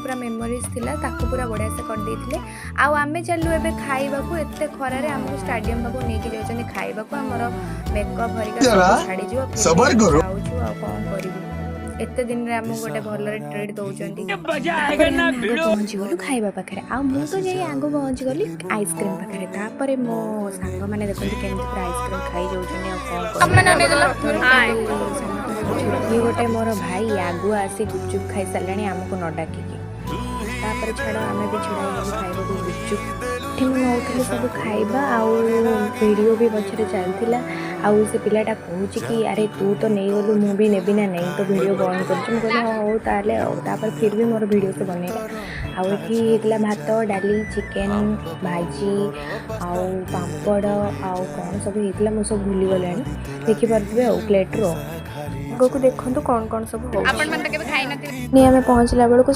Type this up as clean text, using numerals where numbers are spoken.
ପୁରା ମେମୋରିଜ୍ ଥିଲା, ତାକୁ ପୁରା ବଢ଼ିଆ ସେ କରିଦେଇଥିଲେ। ଆଉ ଆମେ ଚାଲିଲୁ ଏବେ ଖାଇବାକୁ। ଏତେ ଖରାରେ ଆମକୁ ଷ୍ଟାଡ଼ିୟମ୍ ପାଖକୁ ନେଇକି ଯାଉଛନ୍ତି ଖାଇବାକୁ। ଆମର ମେକଅପ୍ ହରିକା ସବୁ ଛାଡ଼ିଯିବ, ଫିର୍ ବି ଆମେ ଯାଉଛୁ। ଆଉ କ'ଣ କରିବୁ? ଏତେ ଦିନରେ ଆମକୁ ଗୋଟେ ଭଲରେ ଟ୍ରିଟ୍ ଦେଉଛନ୍ତି। ତାପରେ ଆମେ ଆଗ ପହଞ୍ଚିଗଲୁ ଖାଇବା ପାଖରେ। ଆଉ ମୁଁ ତ ଯାଇ ଆଗ ପହଞ୍ଚିଗଲି ଆଇସ୍କ୍ରିମ୍ ପାଖରେ। ତାପରେ ମୋ ସାଙ୍ଗମାନେ ଦେଖନ୍ତୁ କେମିତି ପୁରା ଆଇସ୍କ୍ରିମ୍ ଖାଇ ଯାଉଛନ୍ତି। ଆଉ କ'ଣ କରିବୁ? ଇଏ ଗୋଟେ ମୋର ଭାଇ ଆଗୁଆ ଆସି ଗୁପଚୁପ୍ ଖାଇସାରିଲାଣି ଆମକୁ ନ ଡାକିକି। ତାପରେ ଛାଡ଼, ଆମେ ବି ଛିଡ଼ା ହେଇଗଲୁ ଖାଇବାକୁ ଗୁପଚୁପ୍। ଏଠି ମୁଁ ନେଉଥିଲି ସବୁ ଖାଇବା ଆଉ ଭିଡ଼ିଓ ବି ପଛରେ ଚାଲିଥିଲା। ଆଉ ସେ ପିଲାଟା କହୁଛି କି, "ଆରେ, ତୁ ତ ନେଇଗଲୁ, ମୁଁ ବି ନେବି ନା ନାହିଁ? ତ ଭିଡ଼ିଓ ବନ୍ଦ କରୁଛି।" ମୁଁ କହିଲି, "ହଁ, ହଉ ତାହେଲେ।" ଆଉ ତାପରେ ଫିର୍ ବି ମୋର ଭିଡ଼ିଓ ସେ ବନେଇଲା। ଆଉ ଏଠି ହେଇଥିଲା ଭାତ, ଡାଲି, ଚିକେନ୍, ଭାଜି ଆଉ ପାମ୍ପଡ଼। ଆଉ କ'ଣ ସବୁ ହେଇଥିଲା, ମୁଁ ସବୁ ଭୁଲିଗଲାଣି। ଦେଖିପାରୁଥିବେ ଆଉ ପ୍ଲେଟ୍ରୁ ଆଗକୁ ଦେଖନ୍ତୁ କ'ଣ କ'ଣ ସବୁ ହେଉଛି। ଆପଣମାନେ ତ କେବେ ଖାଇନଥିବେ। ଆମେ ପହଞ୍ଚିଲା ବେଳକୁ